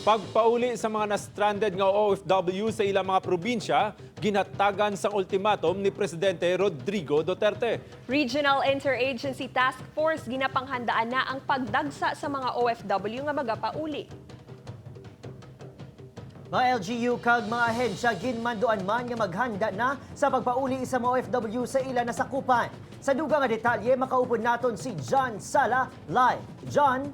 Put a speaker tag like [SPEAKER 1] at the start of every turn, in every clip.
[SPEAKER 1] Pagpauli sa mga na-stranded nga OFW sa ilang mga probinsya, ginatagan sang ultimatum ni Presidente Rodrigo Duterte.
[SPEAKER 2] Regional Interagency Task Force, ginapanghandaan na ang pagdagsa sa mga OFW nga magapauli.
[SPEAKER 3] Mga LGU kag mga ahensya, ginmanduan man nga maghanda na sa pagpauli sa mga OFW sa ila nasakupan. Sa dugang nga detalye, makaupod naton si John Sala live. John?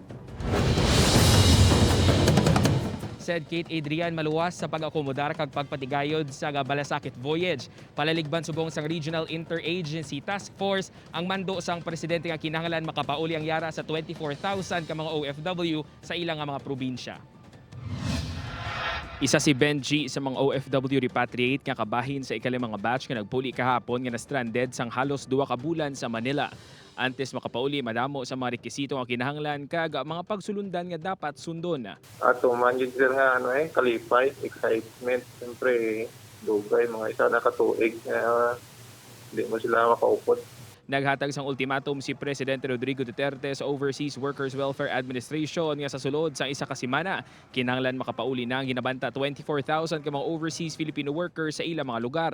[SPEAKER 4] Said Kate Adrian, maluwas sa pag-akomodar kag pagpatigayod sa Balasakit Voyage. Palaligban subong sang Regional Interagency Task Force ang mando sang presidente nga kinahanglan makapauli ang yara sa 24,000 ka mga OFW sa ilang nga mga probinsya. Isa si Benji sa mga OFW repatriate nga kabahin sa ikalimang nga batch nga nagpuli kahapon nga na-stranded sang halos 2 ka bulan sa Manila. Antes makapauli, madamo sa mga rekisito nga kinahanglan kag mga pagsulundan nga dapat sundon.
[SPEAKER 5] Ato man yun sir nga ano eh, kalipay, excitement, siyempre dugay, mga isa na katuig nga hindi mo sila makaupod.
[SPEAKER 4] Naghatag sang ultimatum si Presidente Rodrigo Duterte sa Overseas Workers Welfare Administration nga sa sulod sa 1 ka semana kinahanglan makapauli na ang ginabanta 24,000 ka mga overseas Filipino workers sa ilang mga lugar.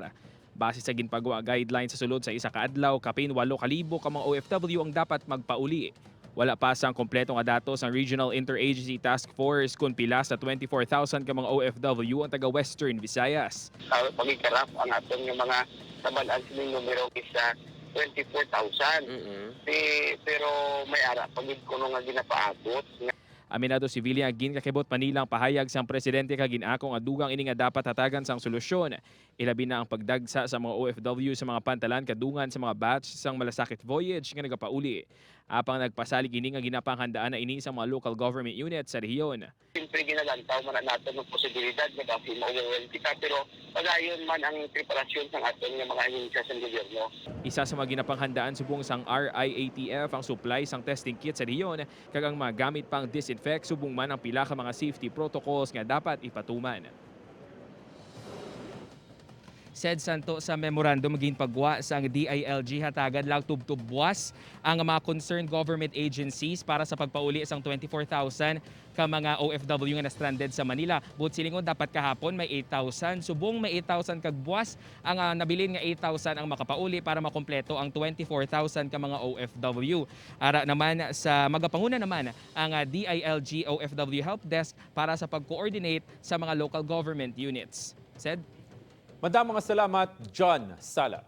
[SPEAKER 4] Base sa ginpagawa guidelines, sa sulod sa 1 ka adlaw, kapin 8,000 ka mga OFW ang dapat magpauli. Wala pa sang kompleto nga datos ang Regional Interagency Task Force kung pila sa 24,000 ka mga OFW ang taga Western Visayas.
[SPEAKER 6] Pagkikarap ang atong yung mga nabalaan sining numero is 24,000. Pero may ara pagid kuno nga ginapaabot.
[SPEAKER 4] Aminado si Villa, ginkakibot Manila ang pahayag sang presidente kag ginako nga dugang ini nga dapat hatagan sang solusyon. Ilabi na ang pagdagsa sa mga OFW sa mga pantalan kadungan sa mga batch sang Malasakit Voyage nga nagapauli. Apang nagpasalig ini nga ginapanghandaan na ini sa mga local government units sa rehiyon.
[SPEAKER 6] Siyempre ginalantaw man na natin ng posibilidad na dahil ma-overwhelm kita, pero pagayon man ang preparasyon ng atong nga mga ahensya sa gobyerno.
[SPEAKER 4] Isa sa mga ginapanghandaan subong sang RIATF ang supply sang testing kit sa rehiyon kag ang mga gamit pang disinfect, subong man ang pila ka mga safety protocols nga dapat ipatuman. Said Santo sa memorandum ginpagwa sa ang DILG, hatagan lang tubtubwas ang mga concerned government agencies para sa pagpauli sang 24,000 ka mga OFW nga na-stranded sa Manila. But silingon, dapat kahapon may 8,000, subong may 8,000 kag buwas ang nabilin nga 8,000 ang makapauli para makompleto ang 24,000 ka mga OFW. Ara naman sa magapanguna naman ang DILG OFW Help Desk para sa pag-coordinate sa mga local government units. Said
[SPEAKER 1] Madamang salamat, John Sala.